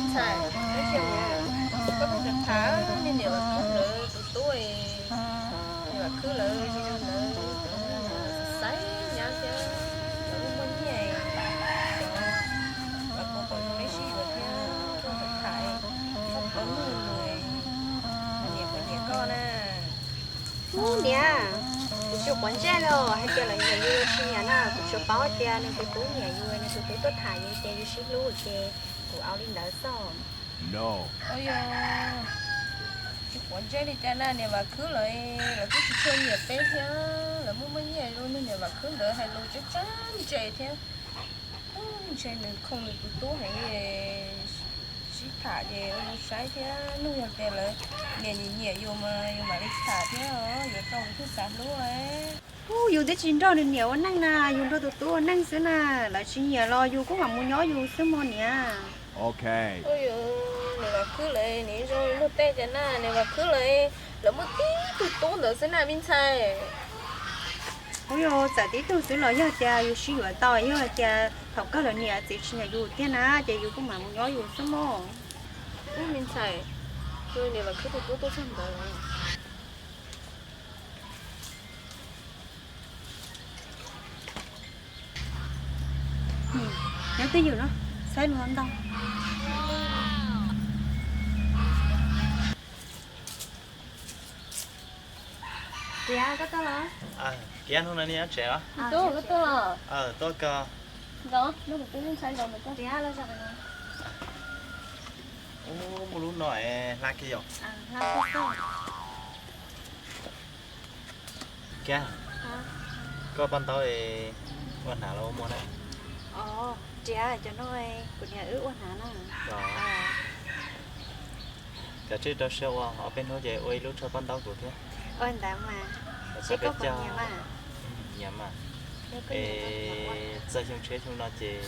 Ntxhais, tab sis koj puas tham niam Vam Khwb lawv tus tub, niam Vam Khwb lawv zoo zoo ntawd, xav xav nyab thiab, lawv muaj muaj nyiaj, cov Vam Khwb kom zoo li sib yuav thiab, koj puas tham, koj paub nws, niam puas nyiam koj na? Ub niam, kuv tsis quav ntsej li hais tias lawv nyiam yus los tsis nyiam na, kuv tsuas paub tias nws tus tub nyiam yus, nws tus tub tuaj tham yus ces yus sib hlub ces kuv au li ntawd xwb. Ua yog tsis quav ntsej li cas na, niam Vam Khwb lawv, lawv twb tsis tshua nyiam peb thiab, lawv muaj muaj nyiaj zoo li niam Vam Khwb ntawd hais lus tseeb tseeb ntse thiab. Ntshe nws khoom nws tus tub heev, sib tham ces ua zoo saib thiab, nug yog tias lawv nyiam nyiam yus mas yus mam li tham thiab, yuav tau yus thiaj xav hlub. Ub, yus twb tsis nrog nws niam ua neej na, yus nrog tus tub ua neej xwb na, lawv tsis nyiam los yus kuj mam mus nyob yus xwb mog niam. Ua yog niam Vam Khwb lawv nim zoo luag tej cas na, niam Vam Khwb lawv, lawv muaj tib tug tub ntawd xwb na me ntxhais. Ub, yog txawm tib tug xwb los yog tias yus sib yuav tau, yog hais tias thaum kawg lawv niam txiv tsis nyiam yus tiag na ces yus kuj mam mus nyob yus xwb mog. Ub me ntxhais, niam Vam Khwb tus tub tuaj txog ntawd. Nyob twj ywm no, saib luag ntau. Tiav, koj tuaj los? Tiav, hnub no nej nyob tsev os? Tuaj, koj tuaj los? Tuaj koj. Nyob, kuv twb ntshai nrog nws tuaj. Tiav, los zaum no. Ub, muaj lub no es hla kiag yom. Kiag, koj paj ntaub ua hnav los ua muag na? Tiav, cov no kuv niam wb ua hnav na. Cov tsij rau siab ua, ob peb hnub ces ua ib lub tsho paj ntaub kuv thiab. Ua ntawd mas, seb koj puas nyiam mas. Nyiam mas. Es txog xyoo tshiab xyoo no ces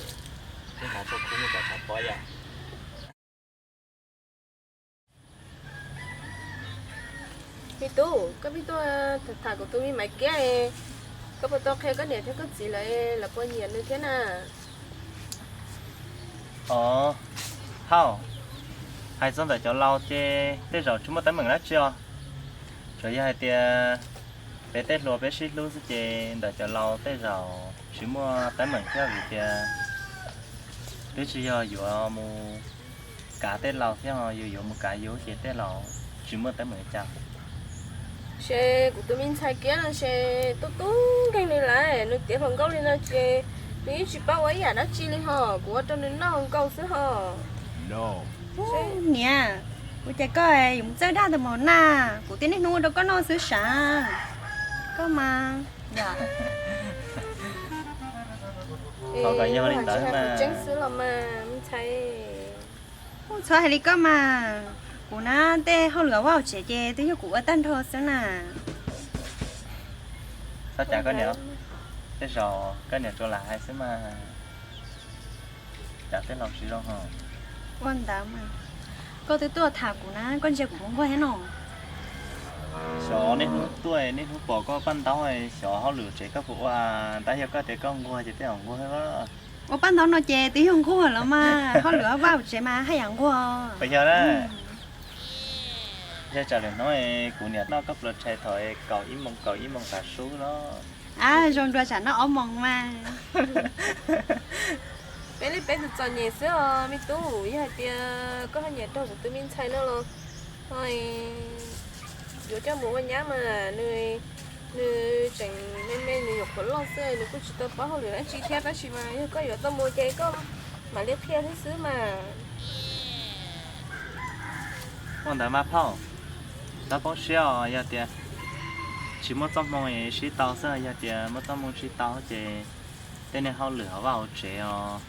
wb hnav tsho khub mus tom tshav pob yom. Me tub, koj pheej tuaj tham kuv tus me Maiv Kiab, koj puas tau qhia koj niam thiab koj txiv lawv, lawv puas nyiam nws thiab na? Os, Phauj, hais txog ntawm cov laus ces tej zaum tsis muaj teeb meem dab tsi os. Tsuas yog hais tias peb tej hluas peb sib hlub xwb ces ntawm cov laus tej zaum tsis muaj teeb meem thiab vim tias twb tsis yog yuav mus kav tej laus thiab, yus yuav mus kav yus ces tej laus tsis muaj teeb meem li cas. Ces kuv tus me ntxhais Kiab no ces tub tub nkeeg li lawm, nws tiav hluas nkauj li no ces nws yeej tsis paub ua ib yam dab tsi li ho, kuv ua rau nws noj hluas nkauj xwb ho. Niam, ua cas koj yuav mus txawj daj ntawm mos na, kuv twb niaj hnub ua rau koj noj xwb sav. Koj mas, yog li ntawd mas tseeb xwb los mas me ntxhais. Txhob hais li koj mas, kuv na tej hauj lwm vaj hauv tsev ces twb yog kuv ua tag nrho xwb na. Xav cas koj niam, tej zaum koj niam tsuas lam hais xwb mas. Cas tej laus siv zoo ho. Ua ntawd mas, koj twb tuaj tham kuv na, koj ntsia kuv nquag thiab no. Xyov niaj hnub tuaj niaj hnub pom koj paj ntaub, xyov hauj lwm tsev koj puas ua, tab yog koj tias koj nquag ces tej zaum nquag. Ua paj ntaub no ces twb yog nquag los mas, hauj lwm vaj hauv tsev mas haj yam nquag. Puas yog na? Yog tsam lwm hnub kuv niam noj koj pluas tshais thaum kaum ib moos kaum ib moos tav su los. A, zoo dua tsam noj ob moos mas. Peb li peb tus txom nyem xwb os me tub, yog hais tias koj ho nyiam raug kuv tus me ntxhais no los ho yuav coj mus ua nyab mas, nws tseem me me nws nyuam qhuav loj xwb nws kuj tsis tau paub hauj lwm dab tsi thiab, tab sis mas yog koj yuav tau mus ces koj mam li qhia thiab xwb mas. Ua ntawd mas phauj, txhob poob siab os, yog tias tsis muaj txoj hmoo sib tau xwb, yog tias muaj txoj hmoo sib tau ces tej niag hauj lwm hauv vaj hauv tsev os,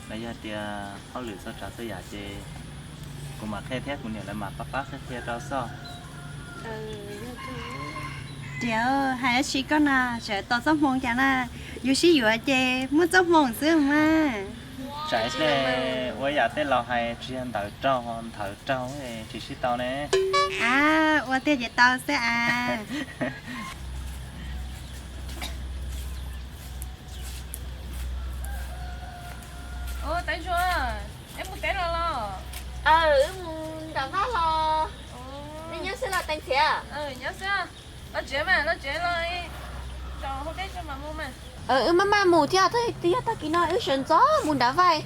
los yog tias hauj lwm txhua tsav txhua yam ces Kuv mam qhia thiab kuv niam lawv mam pab pab qhia qhia rau xwb. Riam, hais dab tsi koj na, tseem tos txoj hmoo cas na, yus sib yuav ces muaj txoj hmoo xwb mas. Tsam ib pliag ua yam tej laus hais tsis yog ntawv raug, ntawv raug tsis sib tau ne. A, ua tiag ces tau xwb a. Ub, Teb Zuag, neb mus teb los los? Aw, wb mus nram vaj los. Nej nyob xwb los Teev Txhiav? Nyob xwb. Los tsev mas, los tsev los, rau hauv dej tso mam mus mas. Wb maj maj mus thiab, twb yog tag kis no wb sawv ntxov mus nram vaj,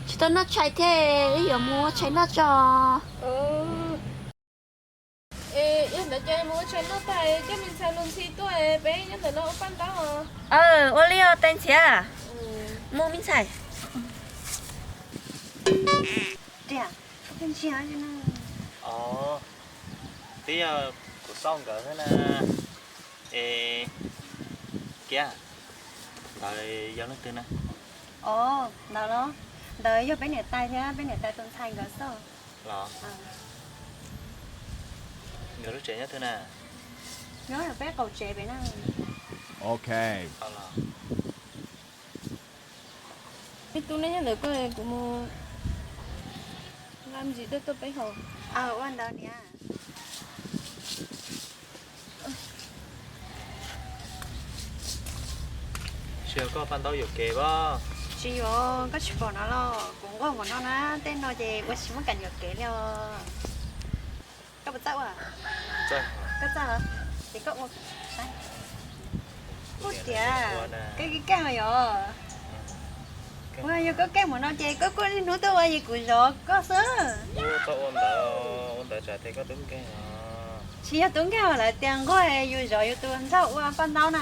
tsis tau noj tshais thiab, wb yuav mus ua tshais noj tso. Yog ntawd ces mus ua tshais noj tag coj me ntxhais los ntxhi tuaj, peb nyob ntawm no ua paj ntaub. Ua li os Teev Txhiav. Mus me ntxhais. Twb yog kuv xauj nkawd xwb na. Es Kiab, ntawd yog leej twg na? Os, ntawd los, ntawd yog peb niam tais thiab peb niam tais tus ntxhais nkawd xwb. Los, nkawd lub tsev nyob twg na? Nyob peb qaum tsev pem na. Ok. Ib tug nej nyob ntawm ko, kuv mus nqa me ntsis dej tuaj peb haus. Ua ntawd niam. Tsis yog koj paj ntaub yuam kev pab? Tsis yuam, koj tsis pom no los kuv nquag npaum no na, tej no ces ua tsis muaj kam yuam kev li os. Koj puas txawj ua? Koj txawj, ces koj ua saib. Ub tiag, koj keej keej yog. Ua yog koj keej npaum no ces koj kuj niaj hnub tuaj ua es kuv zov koj xwb. Ua ntawd, ua ntawd tsam tias koj tub nkeeg os. Tsis yog tub nkeeg os, lawv tias nquag yus zov yus tus nraug ua paj ntaub na.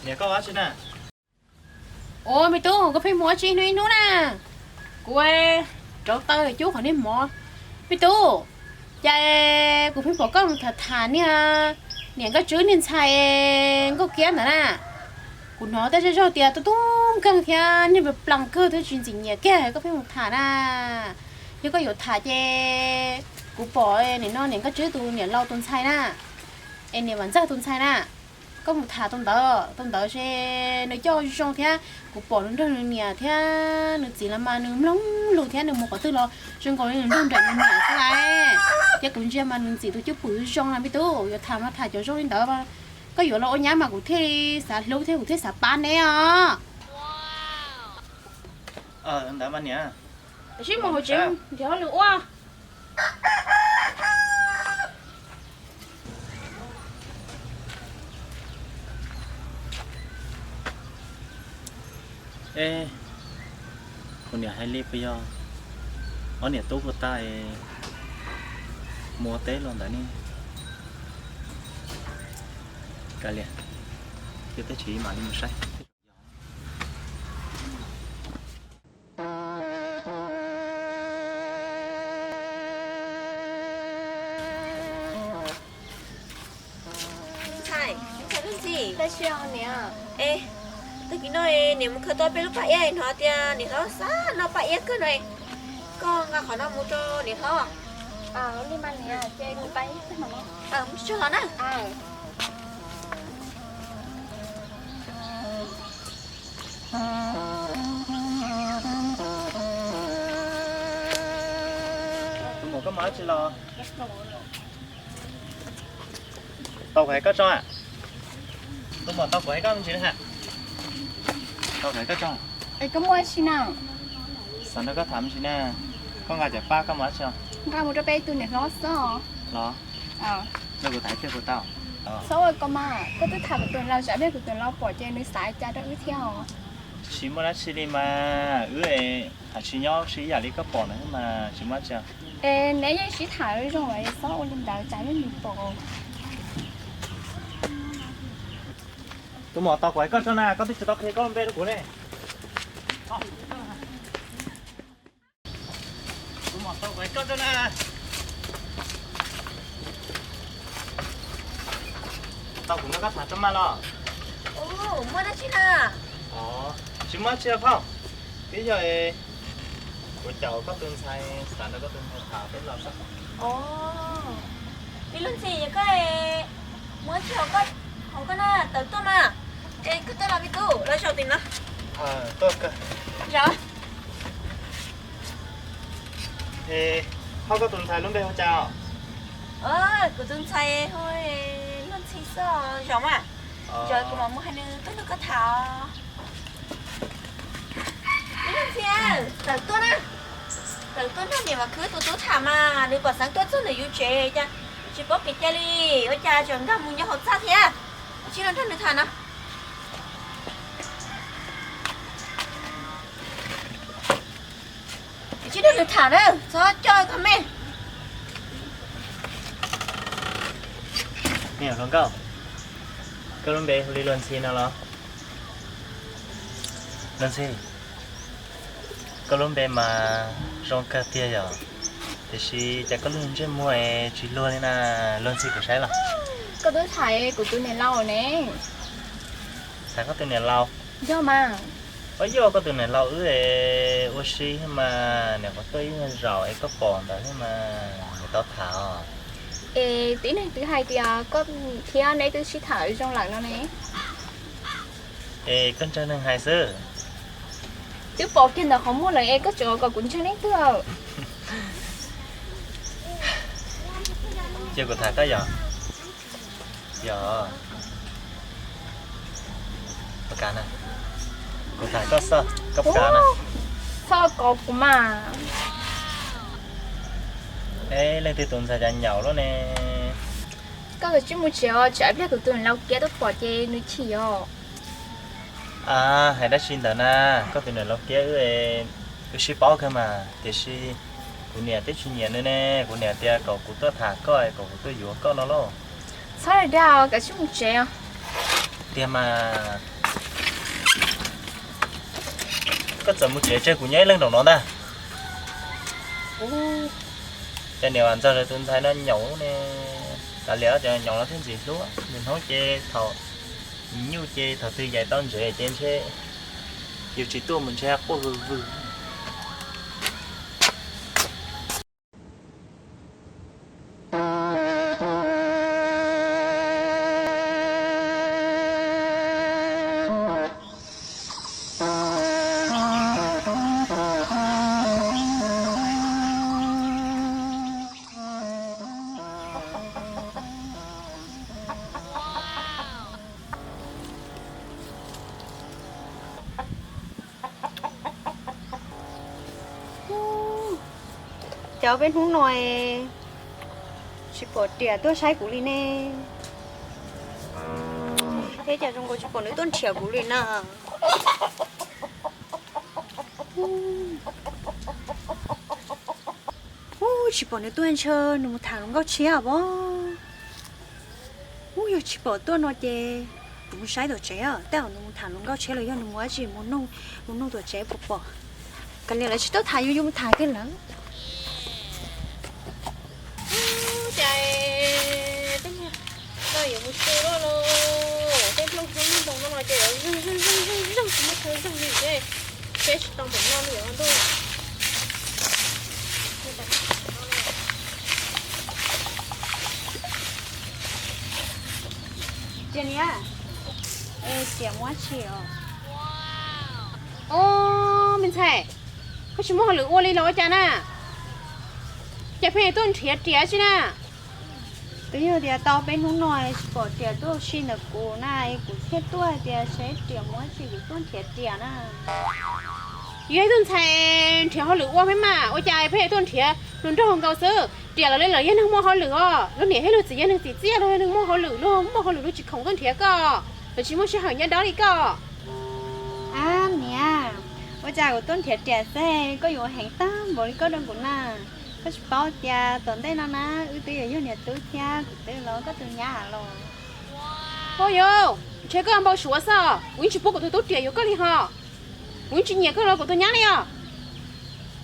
Niam, koj ua dab tsi na? Ua, me tub, koj pheej mus ua dab tsi hnub ib hnub na? Kuv rauv taws cub qhov niag mov. Me tub, cas kuv pheej pom koj mus tham tham niag niam Nkauj Tswb niag ntxhais Nkauj Kiab ntawd na? Kuv hnov tej zej zog tias tub tub nkeeg thiab niag plas plas kawg twb tsis ntxim nyiam kiag koj pheej mus tham na. Yog koj yuav tham ces kuv pom nim no niam Nkauj Tswb tus niam laus tus ntxhais na, es niam Vam Ntxawg tus ntxhais na, koj mus tham tus ntawd, tus ntawd ces nws coj zoo thiab, kuv pom nws nrog nws niam thiab nws txiv los mas nws mloog lus thiab nws mus qhov twg los zoo nkaus li nws nrog nraim nws niam xwb lawm. Thiab kuv ntsia mas nws ntxim tus cwj pwm zoo na me tub, yuav tham mas tham cov zoo li ntawd. Koj yuav los ua nyab mas kuv thiaj li xav hlub thiab kuv thiaj xav pab neb os. Ntawd mas niam, sib mus hauv tsev nrhiav hauj lwm ua. Es kuv niam hais li puas yog ob niam tub puas tau mus ua teb los ntawd ne? Kav liam, cia peb tsis mam li mus saib. Ntxhais, ntxhais Lub Ntxhi. Es, tag kis no niam mus khaws tau peb lub paj iab, hnov tias niam hlob xav noj paj iab kawg no, koj nqa qhov no mus rau niam hlob. Mus tsuag los na. Tus muam, koj mus dab tsi los? Tau kuv hais koj tso. Tus muam, tau kuv hais koj me ntsis na. Tau kuv hais koj tso. Es koj muaj dab tsi na? Xav nrog koj tham me ntsis na. Koj nqa cov paj koj mus dab tsi os? Nqa mus rau peb tus niam hlob xwb os. Los, nrog kuv tham ib pliag puas tau? Txhob ua ko mas, koj twb tham kuv tus laus, tsam pliag kuv tus laus pom ces nws xav cas rau wb thiab os. Tsis muaj dab tsi li mas, wb hais tsis nyob tsis ib yam li koj pom na mas tsis muaj dab tsi. Es neb yeej sib tham zoo lawm, txhob ua li ntawd tsam pliag nws pom. Tus muam, tau kuv hais koj tso na, koj twb tsis tau qhia koj lub npe rau kuv ne. Tus muam, tau kuv hais koj tso na. Kuv nrog koj tham tau maj los? Muaj dab tsi na? Tsis muaj tsi phauj, twb yog kuv caum koj tus ntxhais, xav nrog koj tus ntxhais tham peb los xwb. Me Luj Ntxhi, koj muab tsi hauv koj na, tawm tuaj mas. Es koj tuaj los me tub, los zaum tim no. Tuaj kawg. Zaum. Es ho koj tus ntxhais lub npe hu cas? Kuv tus ntxhais hu Luj Ntxhi xwb, zaum mas. Zaum kuv mam mus hais nws tuaj nrog koj tham. Luj Ntxhi, tawm tuaj na. Tawm tuaj nrog niam Vam Khwb tus tub tham mas, nws pom xeev tuaj txog ntawm yus tsev cas tsis paub kev cai li, ua cas tseem nkag mus nyob hauv txaj thiab. Ua tsis los nrog nws tham no. Tsis nrog nws tham na, txhob coj koj me. Me hluas nkauj, koj lub npe hu li Luj Ntxhi no los? Luj Ntxhi, koj lub npe mas zoo kawg tiag yom, tiam sis cas koj lub ntsej muag es tsis luag li na, Luj Ntxhi puas saib los? Koj twb tham kuv tus niam laus ne. Tham koj tus niam laus? Yog mas. Ua yog koj tus niam laus wb es ua si thiab mas, niam qhuav tuaj ib nyuag zaus es koj pom ntawd thiab mas, niam tau tham os. Es tib neeg twb hais tias koj thiab neb twb sib tham zoo lawm no ne. Es koj ntseeg neeg hais xwb. Twb pom kiag ntawm qhov muag lawm es koj tseem kom kuv ntseeg leej twg? Cia kuv tham koj yom. Yog, kuv tham koj xwb, koj puas kam na? Txhob kov kuv mas. Es leej twg tus ntxhais cas nyaum luaj ne? Koj kav tsij mus tsev os, tsam ib pliag kuv tus niam laus kiab tuaj pom ces nws chim os. A, hais dab tsi ntawd na, koj tus niam laus kiab wb, wb sib paub kawg mas, tiam sis kuv niam twb tsis nyiam nws ne, kuv niam tias kom kuv tuaj tham koj, kom kuv tuaj yuav koj no lauj. Txhob dag, kav tsij mus tsev os. Tiag mas, koj txawm mus tsev tseg kuv nyob ib leeg nraum no ntag. Cas niam Vam Ntxawg lawv tus ntxhais no nyaum ne, kav liam, cov nyaum no thiaj ntxim hlub, nws hnub ces thaum, nws nyuj ces thaum twg yaim tau ntsev ces ntshe yus tsis tuaj mus ntshe quaj vwg vwg. Cas peb hnub no tsis pom Riam tuaj saib kuv li ne? Thiab cas zoo nkaus tsis pom nws tuaj nrhiav kuv li na? Ub, tsis pom nws tuaj ntshe nws mus tham hluas nkauj tshiab os. Ub, yog tsis pom tuaj no ces kuv mus saib tom tsev, tej zaum nws mus tham hluas nkauj tshiab los yog nws mus dab tsi, mus nug tom tsev puas pom. Kav liam, lawv tsis tuaj tham yus, yus mus tham kiag lawv. Ub, cas tej no yuav mus su luaj los, tej nplooj ntoo no ces yuav zeeg zeeg zeeg zeeg tsis muaj chaw zeeg li ces peb tsis tau npaum no li os ntuj. Cia niam, Riam mus dab tsi os? Ob, me ntxhais, koj tsis muaj hauj lwm ua li los ua cas na? Cas pheej tuaj nrhiav Riam tsi na? Twb yog tias tau peb hnub no tsis pom Riam tuaj ua si ntawm kuv na, es kuv thiaj tuaj hais tias seb Riam mus dab tsi kuv tuaj nrhiav Riam na. Yog ib tug ntxhais nrhiav hauj lwm ua me mas ua cas pheej tuaj nrhiav hluas nraug nkaus xwb. Riam lawv li lawv yog neeg muaj hauj lwm os, luag niam thiab luag txiv yog neeg tsim txiaj, luag yog neeg muaj hauj lwm, luag muaj hauj lwm luag tsis khoom tuaj nrhiav koj, lawv tsis muaj sij hawm nyob dob li koj. Ab niam, ua cas kuv tuaj nrhiav Riam xwb koj yuav heev tag npaum li koj rau kuv na? Koj tsis paub tias tom ntej no na wb twb yuav yog niam tub thiab kuv twb los koj tus nyab los. Ho yog, ntshe koj npau suav xwb, kuv yeej tsis pub kuv tus tub Riam yuav koj li ho. Kuv yeej tsis nyiam koj los kuv tus nyab li os.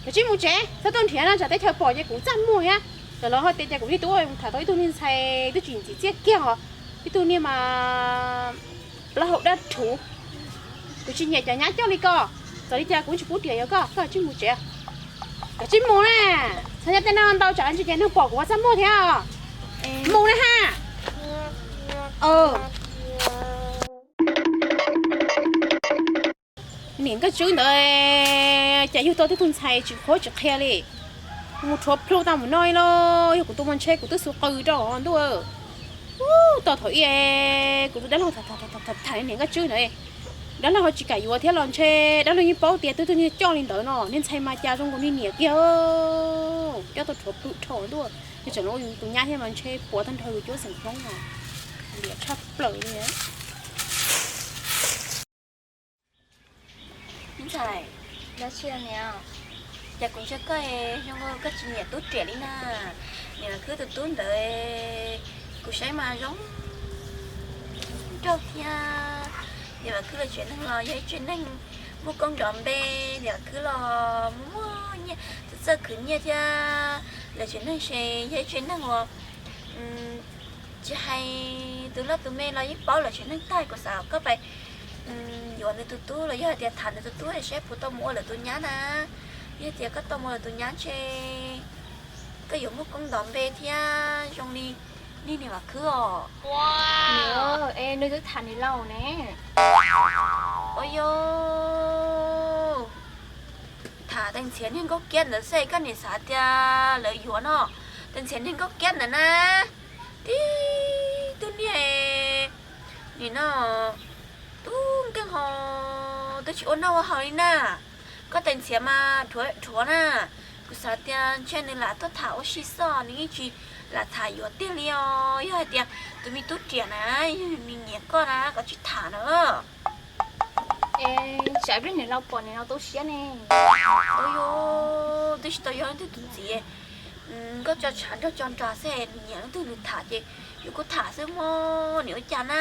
Kav tsij mus tsev, txhob tuaj nrhiav no tsam teb chaws pom ces kuv txaj muag thiab. Lawv los ho tias cas kuv niag tub mus tham tau ib tug niag ntxhais twb tsis tsim txiaj kiag os. Ib tug niag mas plaub hau dab rhuv, kuv tsis nyiam cov nyab coj li koj. Txawm li cas kuv tsis pub riam yuav koj, koj kav tsij mus tsev. Kav tsij mus na, txhob nyob tej no ntau tsam ntsis ces neeg pom kuv ua txaj muag thiab. Mus na ha. Niam Nkauj Tswb ntawd cas yug tau tib tug ntxhais tsis qhuab tsis qhia li, mus rhuav plhu tau mus no los yog kuv tus muag ntshe kuv twb xu qw rau ntuj. Tau thaum ub kuv tus dab laug tham tham niam Nkauj Tswb ntawd, dab laug ho tsis kam yuav thiab los ntshe dab laug yeej paub tias twb tug niag coj li ntawd no, niag ntxhais mas cas zoo nkaus niag niam kiag. Coj tau rhuav plhu dhau ntuj, yog tseem los ua yus tus nyab thiab mas ntshe puas tag nrho yus cuab xeem Hmoob os. Liam tshaj plaws li. Ntxhais, cas kuv ntsia koj zoo koj tsis nyiam tub riam li na. Niam Vam Khwb tus tub ntawd kuv saib mas zoo nraug thiab. Niam Vam Khwb lawv tsev neeg los yog ib tsev neeg muaj koob nrov npe, niam Vam Khwb los muaj muaj nyiaj, txawj txawj khwv nyiaj thiab. Lawv tsev neeg ces yog ib tsev neeg uas tsis hais tus loj tus me los yeej paub lawv tsev neeg tag. Kuv xav kom koj pais yuav nws tus tub los yog hais tias tham nws tus tub saib puas tau mus ua lawv tus nyab na. Yog tias koj tau mus ua lawv tus nyab ntshe koj yuav muaj koob nrov npe thiab zoo li niag niam Vam Khwb os. Es nws twb tham niam laus ne. Ua yog tham Tais Ntxhiav niag Nkauj Kiab ntawd xwb koj niam xav tias lawv yuav no. Tais Ntxhiav niag Nkauj Kiab ntawd na, tib tug niag nim no tub nkeeg ho twb tsis ua noj ua haus li na. Koj Tais Ntxhiav mas dhuav dhuav na. Kuv xav tias ntshe nws lam tuaj tham ua si xwb, nws yeej tsis lam tham yuav tiag li os. Yog hais tias tus me tub riam na, yog nws nyiam koj na koj tsis tham na. Es tsam pliag niam laus pom niam laus tu siab ne. Ua yog twb tsis tau yog leej twg tus ntxiv, koj tso tshav nrog tso nrag xwb, nws nyiam leej twg nws tham ces yus kuj tham xwb mog, niam ua cas na.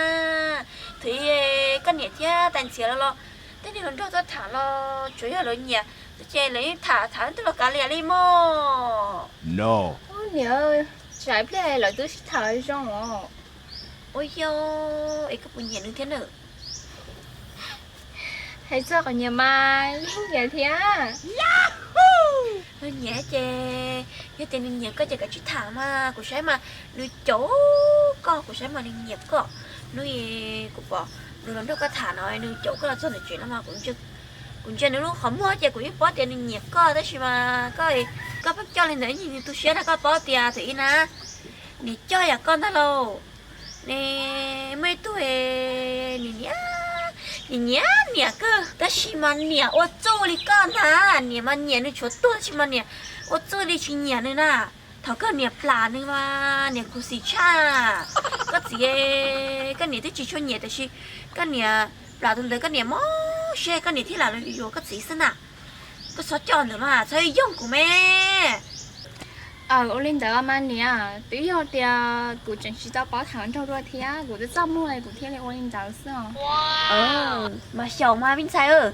Thaum koj niam thiab Tais Ntxhiav los los tej niag hluas nraug tuaj tham los tsuas yog lawv nyiam xwb ces lawv yeej tham tham leej twg los kav liam li mog. Niam, tsam pliag lawv twb sib tham zoo os. Ua yog es koj puas nyiam nws thiab na? Hais txog qhov nyiam mas yeej nyiam thiab. Nws nyiam ces yog tias nws nyiam koj ces kav tsij tham mas kuv saib mas nws caum koj, kuv saib mas nws nyiam koj. Hnub kuv pom nws los nrog koj tham no, nws caum koj los txog ntawm tsev no mas kuv ntsia nws lub qhov muag ces kuv yeej paub tias nws nyiam koj, tab sis mas koj, koj pheej coj li ntawd nws tu siab na, koj paub tias thaum ub na nws coj yam koj ntag lauj. Ne, muaj ib tug nws niam, nws nyiam niam kawg tab sis mas niam ua txuj li koj ntag, niam mas nyiam nws tshuav tuag tab sis mas niam ua txuj li tsis nyiam nws na. Thaum koj niam plam nws mas niam khuv xim tshaj. Koj txiv, koj niam twb tsis tshua nyiam tab sis koj niam plam tus ntawd koj niam mob siab koj niam thiaj lam yuav koj txiv xwb na. Koj txhob coj ntawd mas txhob yoog kuv me. Aw, ua li ntawd mas niam, twb yog tias kuv tseem tsis tau paub tham nraug dua thiab kuv twb txaj muag kuv thiaj li ua li ntawd xwb os. Mas xyaum mas me ntxhais,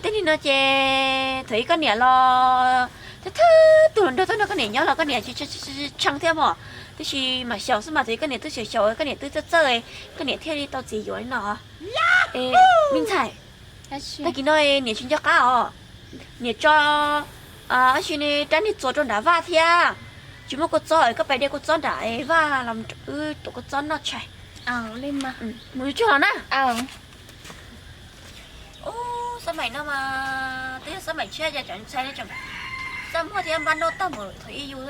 tej nim no ces thaum ub koj niam los thawj thawj tug hluas nraug tuaj nrog koj niam nyob los koj niam tshee thiab mog. Tab sis mas xyaum xwb mas thaum ub koj niam twb xyaum xyaum koj niam twb txawj txawj, koj niam thiaj li tau txiv yuav li no. Me ntxhais, tag kis no niam tsis nco qab os, niam tso ab si rab niag txuas rau nram vaj thiab. Tsis muaj kua txob, koj pais de kua txob nram vaj los wb tuav kua txob noj tshais. Mus tsuag los na. Ub, xab maim no mas twb yog xab maim tshiab, cas cov ntxhais tseem txaj muag thiab npaj noj tag mus thaum ub yus.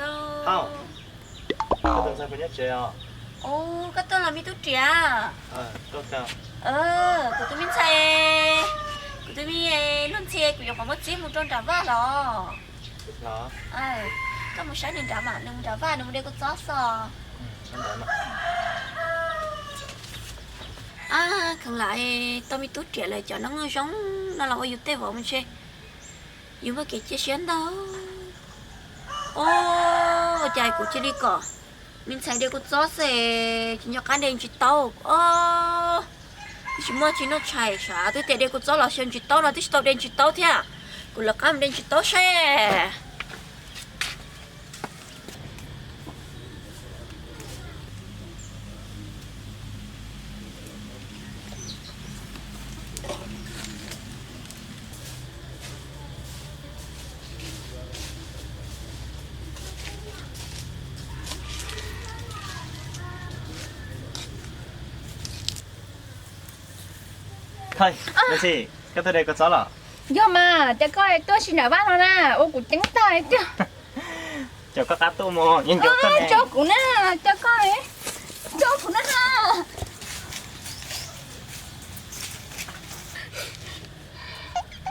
Ub, koj tuaj los me tub riam? Kuv tus me ntxhais, kuv tus me luag ntxhi, kuv yuav qhov muab txib mus rau nram vaj los. Koj mus saib nws nram mas, nws mus nram vaj nws mus de kua txob xwb. Ab, kheev lam tau me tub riam lawm, cov noob zoo no los ua yus tej vauv mas ntshe yus muaj kev cia siab ntau. Ua cas kuv cia li kom me ntxhais de kua txob xwb, tsis nco qab de ntsis taub os. Twb tsis muaj tsis noj tshais sav, twb tias de kua txob los xyaw ntsis taub no twb tsis tau de ntsis taub thiab. Kuv lawv qab mus de ntsis taub seb. Thoj, Nuj Ntxhi, koj tuaj de koj txob los? Yog mas, cas koj tuaj tsis nram vaj no na, ua kuv ceeb tag tiag. Cas koj qab tuaj mus, yeej nco koj ne. Tso kuv na, cas koj, tso kuv na.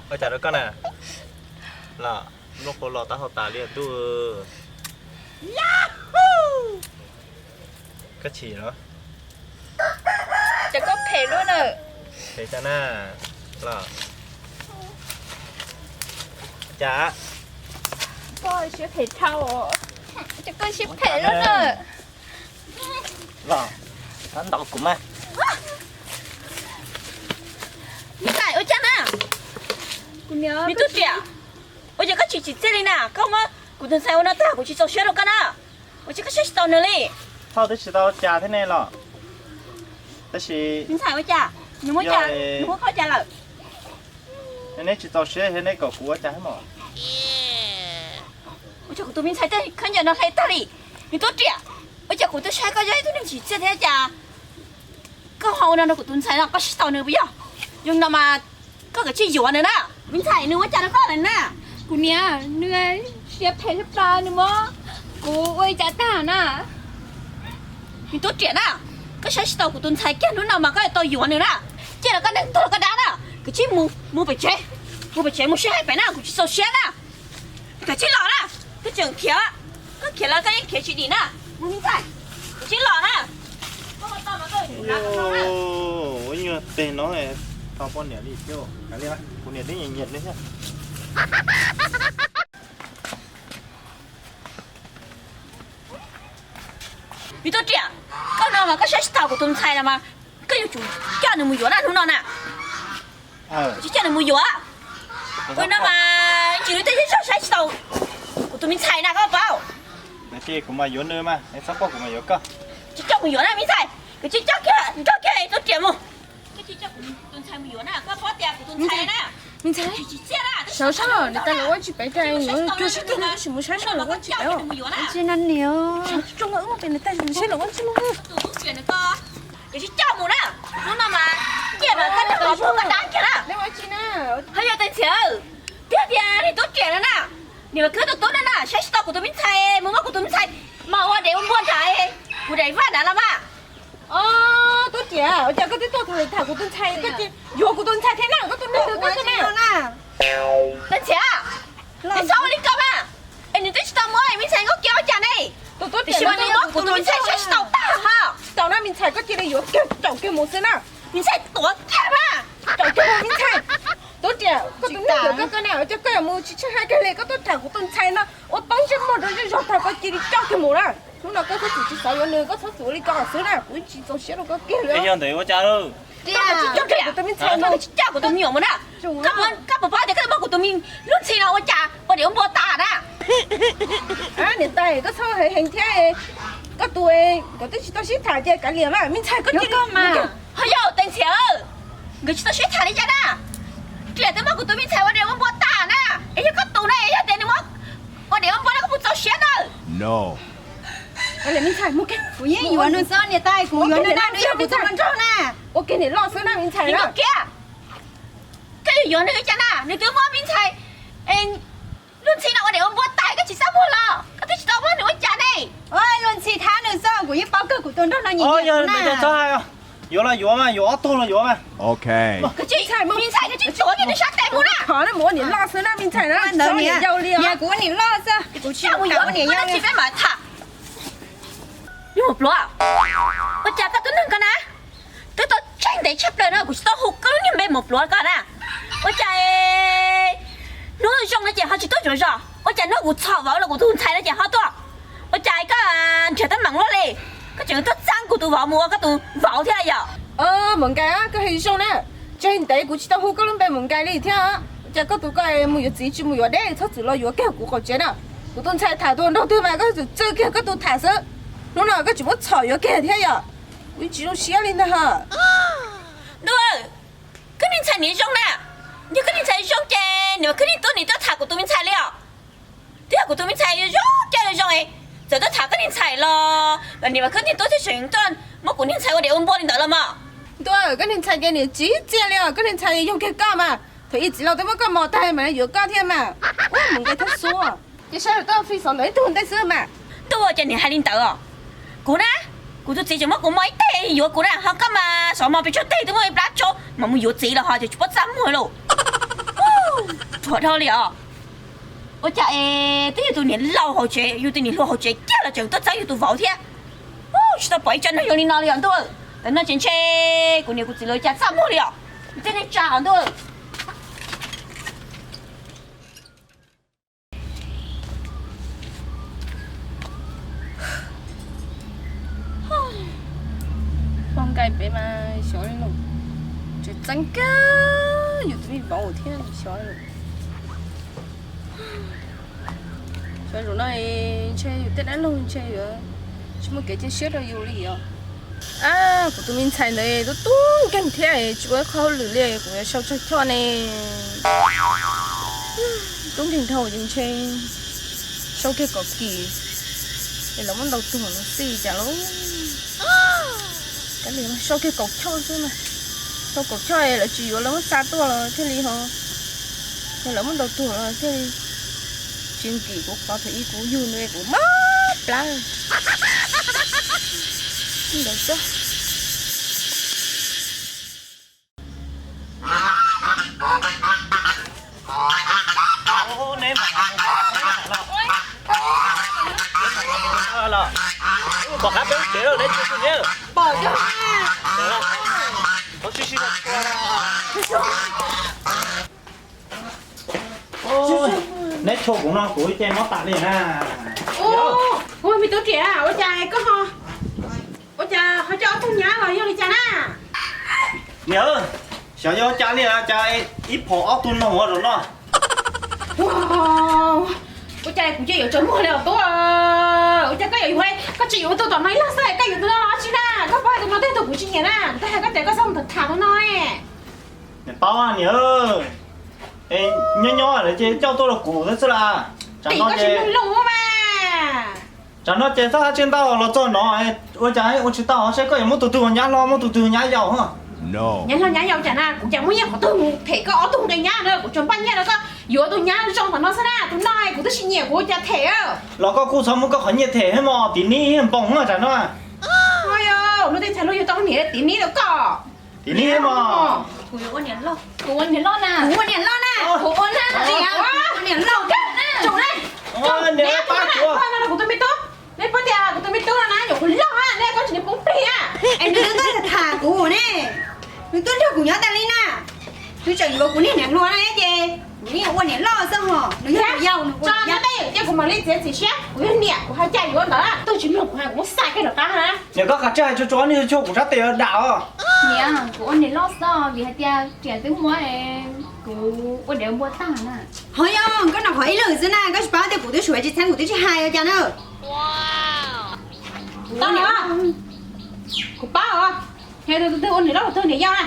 Ua cas rau koj na? Los, nplooj qhuav los taub hau tas li ntuj. Koj chim los? Cas koj phem luaj na. Phem cas na? Los, cas? Koj siab phem dhau. Cas koj siab phem luaj na. Los, ntaus kuv mas. Ntaus ua cas na? Me tub riam, ua cas koj tsis tsim txiaj li na? Koj muab kuv tus ntxhais ua no tag kuv tsis txaus siab rau koj na. Ua cas koj saib tsis taus nws li? Thoj twb tsis tau cas thiab ne los? Tab sis me ntxhais ua cas, nws muab cas, nws muab koj cas lawm? Neb tsis txaus siab thiab neb kom kuv ua cas thiab mas? Ua cas kuv tus me ntxhais tej khaub ncaws no hle tag li? Me tub riam, ua cas kuv twb saib koj yog ib tug neeg tsim txiaj thiab cas koj ho ua no rau kuv tus ntxhais no, koj saib tsis taus nws puas yog? Yog no mas koj kav tsij yuav nws na. Me ntxhais, nws ua cas rau koj lawm na? Kuv niam, nws siab phem tshaj plaws, nws muab kuv ua li cas tag na. Me tub riam na, koj saib tsis taus kuv tus ntxhais kiag hnub no mas koj yuav tau yuav nws na. Ciaj los koj neeg tuag los koj dab na. Kav tsij mus, mus pem tsev, mus pem tsev mus sib hais pem na, kuv tsis txaus siab na. Kav tsij los na, koj tseem khiav, koj khiav los koj yeej khiav tsis dim na. Mus me ntxhais, kav tsij los na. Ua nyuag teg no tau poj niam li thiab, kuv niam twb nyiam nyiam li thiab. Me tub riam, koj no mas koj saib tsis taus kuv tus ntxhais no mas koj yuav tsum coj nws mus yuav na hnub no na. Tsis coj nws mus yuav. Ua no mas tsis, nws tej zej zog saib tsis taus kuv tus me ntxhais na koj paub. Kuv mas yuav nws mas, txhob quaj kuv mas yuav koj. Tsis coj mus yuav na me ntxhais, koj tsis coj kiag, nrog kiag tub riam mus. Koj tsis coj kuv tus ntxhais mus yuav na, koj paub tias kuv tus ntxhais na. Me ntxhais, sawv sab los nws tas lawv ua tsis pem, cua sib tug mus saib sab lawv ua tsis pem. Tsis na niam, sawv tsis tso nkaus wb mus pem nws tas mus saib lawv ua tsis mus. Koj tsis coj mus na, hnub no mas ciaj mas koj nrog kuv tuag koj dab kiag na. Ho yog tes ntxhiam, tiag tias niag tub riam no na, niam mas khwb tus tub no na, saib tsis taus kuv tus me ntxhais, mus muab kuv tus me ntxhais mas ua dev ua npua nrad, kuv daim vaj nrad los mas. Tub riam, ua cas koj twb tuaj tham kuv tus ntxhais, koj cia yuav kuv tus ntxhais thiab na, koj tus neeg koj tus neeg. Tes ntxhiam, nws txhob ua li ko mas. Es nws twb tsis tau muab me ntxhais nkauj kiag ua cas ne? Tiam sis mas nws muab kuv tus me ntxhais saib tsis taus tag ho. Tsis tau na me ntxhais, koj cia li yuav kiag, caum kiag mus xwb na. Me ntxhais tuav kiag mas, caum kiag mus me ntxhais. Tub riam, koj tus neeg yuav koj koj na, ua cas koj yuav mus tsis tshee hais kiag li, koj tuaj tham kuv tus ntxhais no ua tau ntsej muag rau zej zog tag koj cia li coj kiag mus na. Hnub no koj txhob txwm tsis xav yuav nws, koj txhob txwm ua li ko xwb na, kuv tsis txaus siab rau koj kiag li. Yog ntawd ua cas lawm? Koj tsis coj kuv tus me ntxhais no, tsis coj kuv tus me nyuam mus na. Koj puas paub tias koj muab kuv tus me lub ntxhi no ua cas ua dev ua npua tas na? Niam tais, koj txhob heev heev thiab. Koj tus, nkawd twb tsis tau sib tham ces kav liam mas me ntxhais, koj cia li. Ho yog tes ntxhiam, nkawd tsis tau sib tham li cas na? Riam twb muab kuv tus me ntxhais ua dev ua npua tas na. Es yog koj tus na, es yog tias nws muab ua dev ua npua no koj puas txaus siab na? Kav liam me ntxhais, mus kiag. Kuv yeej yuav nws xwb niam tais, kuv yuav nws na, nws yog kuv tus hluas nraug na. Ua kiag niam loj xwb na me ntxhais na. Koj yuav yuav nws cas na, nws twb muab me ntxhais lub ntxhi no ua dev ua npua tas koj tsis txaj muag los? Koj twb tsis tau muab nws ua cas ne. Luag ntxhi thab nws xwb, kuv yeej paub kawg kuv tus nraug no nyiam nyiam kuv na. Yuav los yuav mas, yuav ob tug los yuav mas. Me ntxhais, koj tsis tuav kiag nws sab tes mus na. Thov na, mus ua niam loj xwb na me ntxhais na. Ntawd niam yau li os. Kuv ua niam loj xwb, kuv tsis kam ua niam yau li. Peb mam tham. Yog pluav, ua cas koj tus neeg ko na, twb tau tseeb ntev tshaj plaws no kuv tsis tau hu koj lub niag npe mus pluav ko na. Ua cas hnub zoo no ces ho tsis tuaj tsuav zos, ua cas hnub kuv txhom vauv los kuv tus ntxhais no ces ho tuaj. Ua cas koj nrhiav teeb meem luaj li, koj tseem tuaj txeeb kuv tus vauv mus ua koj tus vauv thiab yom? Maum Nkais, koj hais zoo na, tseeb ntev kuv tsis tau hu koj lub npe Maum Nkais li thiab. Ua cas koj tus ko mus yuav txiv tsis mus yuav deb, txhob txwm los yuav kiag kuv qaum tsev na. Kuv tus ntxhais tham tus nraug twg mas koj txwm txwj kiag koj tus tham xwb. Hnub no koj tseem muab txhom yuav kiag thiab yom? Kuv tsis zoo siab li ntag ho. Ntuj, koj niag ntxhais niam zoo na, yog koj niag ntxhais zoo ces nim mas khwb niag tub nim tuaj tham kuv tus me ntxhais li os. Twb yog kuv tus me ntxhais zoo coj zoo zoo, txawm tuaj tham koj niag ntxhais los nim mas khwb niag tub thiaj tseem tuaj muab kuv niag ntxhais ua dev ua npua li ntawd los mas. Ntuj, koj niag ntxhais ces niam txiv txiaj li os, koj niag ntxhais yog kiag koj mas, thaum ub txiv laus twb muab koj mos tag mas yuav koj thiab mas. Ua mus nqe thab xua, ces saib lawm tau fi xov ntawm ib tug ntej xwb mas. Tuaj ces niam hais li ntawd os. Kuv na, kuv tus txiv tseem muab kuv mos ib teg yuav kuv na, ho koj mas xov mos pes tsawg teg twb muaj ib plab tso mas mus yuav txiv los ho ces tsis paub txaj muag lauj. Ruam dhau li os. Ua cas es twb yog tus niam laus hauv tsev, yus tus niam hluas hauv tsev kiag los tseem tuaj txeeb yus tus vauv thiab. Tsis tau pom ib co neeg zoo li no li os ntuj. Tam no ces ntshe kuv niam kuv txiv lawv cas txaj muag li os. Tej neeg tsa os ntuj. Hlob Nkaij pem mas xyov li lawm, tseem txeeb kawg yus tus me vauv thiab xyov li lawm. Xyov zaum no ntshe yus tej dab laug ntshe yuav tsis muaj kev cia siab rau yus li os. Ab, kuv tus me ntxhais ntawd tub tub nkeeg thiab tsis ua ib qho hauj lwm li, kuv yuav sau tsag choj ne. Tub nkeeg dhau ces ntshe sau kiag kom kim es lawv muab ntaus tuag no xij cas lauj. Kav liam, sau kiag kaum choj xwb na. Sau kaum choj es lawv tsis yuav lawv muab xa tuaj los thiaj li ho, yog lawv muab ntaus tuag los thiaj li tsis nkim kuv qhov thaum ub kuv yug nws kuv mob plab ntawd xwb. Neb tshuam kuv no kuv ib ce mob tas li na. Ua me tub riam, ua cas koj ho, ua cas ho coj ob tug nyab los yog li cas na? Niam, xyov yog cas li cas ib phom ob tug noog ua zaum no. Ua cas kuv cia yuav tsaus muag li os tub. Ua cas koj yuav, koj tsis yuav tus tom no ib leeg xwb, koj yuav tus no los tsi na? Koj paub hais tus no twb yog tus kuv tsis nyiam na, kuv twb hais koj tias koj txhob mus tham tham tus no. Niam paub niam, nyob nyob lawv ces coj tuaj rau kuv xwb las. Tim koj tsis mloog lus mas. Tsam no ces txhob hais tseg ntau los txog no, ua cas ua tsis tau, saib koj yuav muab tus twg ua nyab hlob muab tus twg ua nyab yau. Nyab hlob nyab yau cas na, kuv cas muaj nyiaj qhov twg mus them koj ob tug nqe nyab na, kuv tsuas npaj nyiaj rau koj yuav tus nyab zoo tom no xwb na, tus no kuv twb tsis nyiam kuv ua cas them. Los koj kuj txhob muab koj qhov nyiaj them thiab mos, tim neb npoos tsam no. Lub teb chaws luag yug tau niam tim neb rau koj. Tim neb mos. Kuv ua niam loj, kuv ua niam loj na, kuv ua niam loj na, kuv ua na, kuv ua niam loj na. Kuv tus me tub, nej paub tias kuv tus me tub no na nyuam qhuav loj na, nej koj tsis poob plig na. Es nws twb tuaj tham kuv ne, nws tuaj nrog kuv nyob tas li na, nws tseem yuav kuv niag niam hluas na ces kuv yeej ua niam loj xwb ho, nws yog yau nws ua niam yau. Cia kuv mam li txiav txim siab, kuv yog niam kuv hais cas yuav ntawd, twg tsis mloog kuv hais kuv muab xa kiag rov qab na. Niam koj qhov tseeb hais tsuag tsuag, nej tsis tshua kuv sab tes dav os. Niam, kuv ua niam loj xwb vim hais tias riam twb muab kuv ua dev npua tag na. Ho yog koj nov qhov ib lwm xwb na, koj tsis paub tias kuv twb suav tsis txheeb kuv twb tsis hais ua cas na. Kuv paub os, yog tus twg ua niam loj tus twg niam yau na.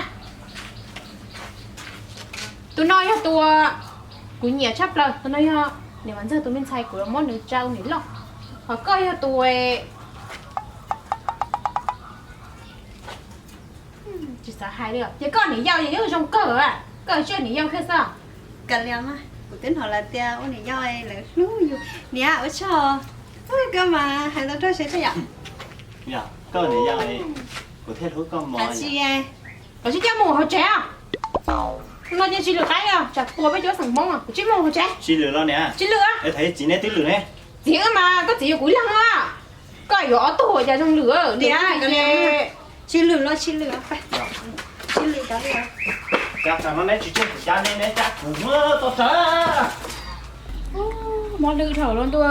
Tus no yog tus kuv nyiam tshaj plaws, tus no yog niam Vam Ntxawg tus me ntxhais, kuv yuav muab nws tsa ua niam loj. Ho koj yog tus tsis xav hais li os, ces koj niam yau ces yeej zoo kawg, koj tsis niam yau thiab xwb. Kav liam mas, kuv twb hnov lawv tias ua niam yau lawv hlub yus. Niam ua tsaug, koj mas hais tau rau seb yom. Koj niam yau, kuv thiaj hlub koj mos. Koj tsis coj mus hauv tsev os. No ces tsis lwm qaib os, tsam puas peb cov xeem Hmoob, kuv tsis mus hauv tsev. Tsis lwm los niam? Tsis lwm. Thaum txiv neb twb lwm ne. Txiv wb mas koj txiv yuav kuv ib leeg os. Koj yuav ob tug cas zoo lwm. Tsis lwm los tsis lwm, tsis lwm. Cas tsam no neb tsis tseg kuv cab neb, neb cab kuv tau tsawg. Mob hlwb dhau los ntuj.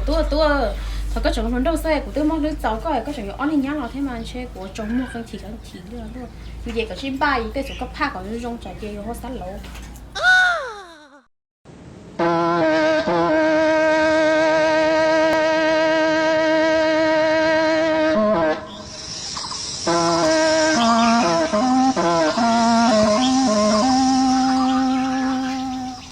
Tub tub, thaum koj tseem hluas nraug xwb kuv twb mob hlwb txaus koj, koj tseem yuav ob niag nyab los thiab mas ntshe kuv tsaus muag qee chim qee chim li ntuj. Yus ces kom sib npaj yus tej txuj koj phaj kom zoo zoo tsam ces yus ho xab lauv.